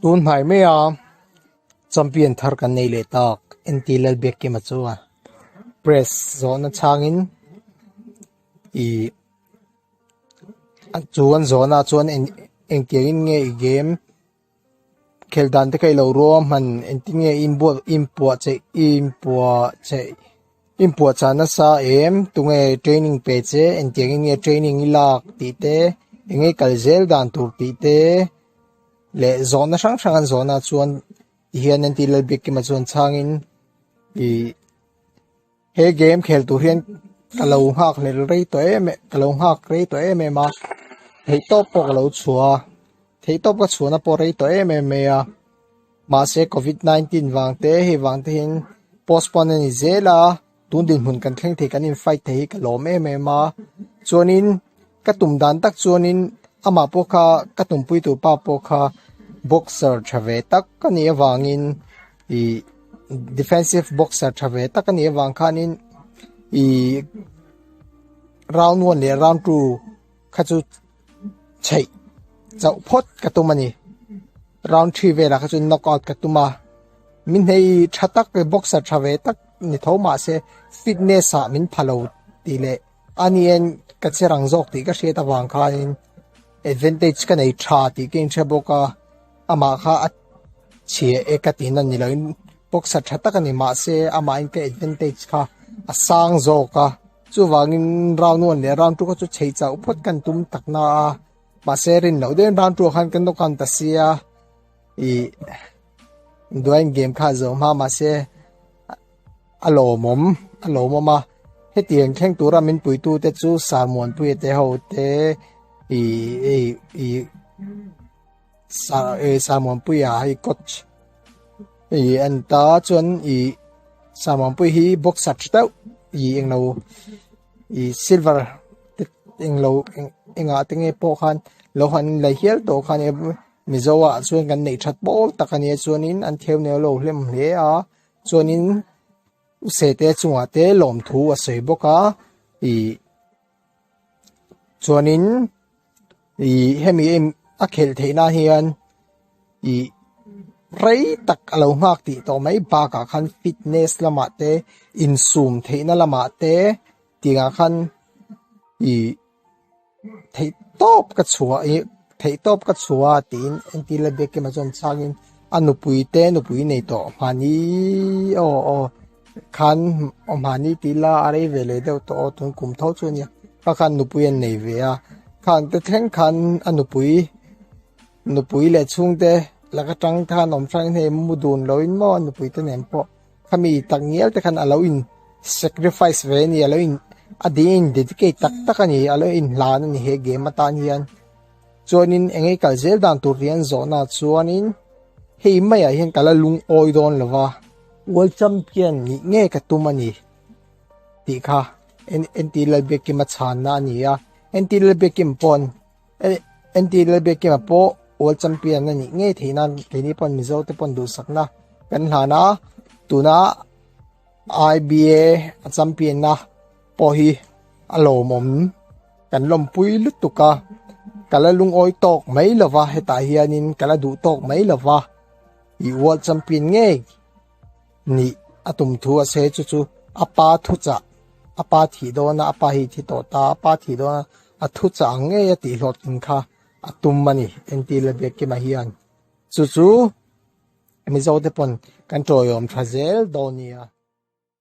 Tun hnai mai a champion thar kan nei leh tak NT Lalbiakkima chuan press zawhna chhangin ih chu an zawhna chuan engtiangin nge i game Khelh dan te kha i lo ruam hman engtin nge i inbuat inpuah cheih inpuah cheih inpuah chah nasa em tunge training pe che engtiangin nge training i lak tih te enge kal zel dan tur tih te leh zawhna hrang hrang an zawhna chuan tihian an tih Lalbiakkima chuan chhangin ih. He game khel tur hian ka lo nghak hlel rei tawh em em ka lo nghak rei tawh em em a theihtawp pawh ka lo chhuah a theihtawp ka chhuahna pawh rei tawh em em mai a mahse covid 19 vang te hei vang te hian postpone a ni zel a tun dinhmun kan thleng thei kan in fight thei hi ka lawm em em a chuanin ka tum dan tak chuanin amah pawh kha ka tumpui tur pa pawh kha boxer tha ve tak a nih avangin ih defensive boxer tha ve tak a nih avang khanin ih round one leh round two kha chu chheih chauh phawt ka tum a ni round three velah kha chuan knock out ka tum a min hei tha tak boxer tha ve tak ni tho mahse fitness ah min pha lo tih leh a ni en ka che rang zawk tih ka hriat avang khanin advantage ka nei tha tih ka inhre bawk a amah kha a chhia e ka tihna ni loin boxer tha tak a ni mahse amahin ka advantage kha a sang zawk a chuvangin round one leh round two kha chu chei chauh phawt kan tum tak na a mahse rin loh deuhin round two ah khan kan knock out ta sia ih duain game kha a zo hma mahse a lawmawm a lawmawm a hetiang thleng tura min puitu te chu Sarmuanpuia te ho te ih ih ih. Samuanpuia hei coach ih a ni ta chuan ih Samuanpuia hi boxer tha deuh ih englo ih silver te englo engah te nge pawh khan lo han la hial tawh kha nia mizo ah chuan kan neih that pawl tak a nia chuanin an theu neu lo hlem hle a chuanin sete chungah te lawmthu a sawi bawk a ih. Chuanin ih hemi em a khelh theih nan hian ih rei tak a lo nghak tih tawh mai bakah khan fitness lamah te insum theihna lamah te tiangah khan ih theih tawp ka chhuah ih theih tawp ka chhuah a tiin entir la biak kima chuan chhangin a nupui te nupui nei tawh mahni aw aw. Khan mahni tih la a rei ve leh deuh tawh aw tun kum tho chu a nia kha khan nupui an nei ve a khang te thleng khan a nupui nupui leh chhungte laka tang khan awm hrangin hei mu dun loin maw a nupui te nen pawh khami tak ngial te khan a lo in sacrifice ve a ni a lo in a ding in dedicate tak tak a ni a lo inhlan a ni he game atan hian chuanin eng nge kal zel dan tur hi an zawhna chuanin hei maiah hian ka la lungawi dawn lo va. World Champion nih nge ka tum a ni tih kha NT Lalbiakkima chhanna a ni a, NT Lalbiakkim pawn NT Lalbiakkima pawh World Champion a nih ngei theih nan keini pawn Mizo te pawn duhsakna kan hlan a, tuna IBA a champion na pawh hi a lawmawm kan lawmpui lutuk a, ka la lungawi tawk mai lova hetah hianin ka la duh tawk mai lova. I World Champion ngei nih a tum thu a se chu chu a pa thu chah a pa thih dawn a a pa hi thi tawh ta a pa thih dawn a a thu chah ang ngei a tih hlawhtling kha a tum a ni entir la biak kima hian chu chu Mizo te pawn kan tawiawm tha zel dawn nia.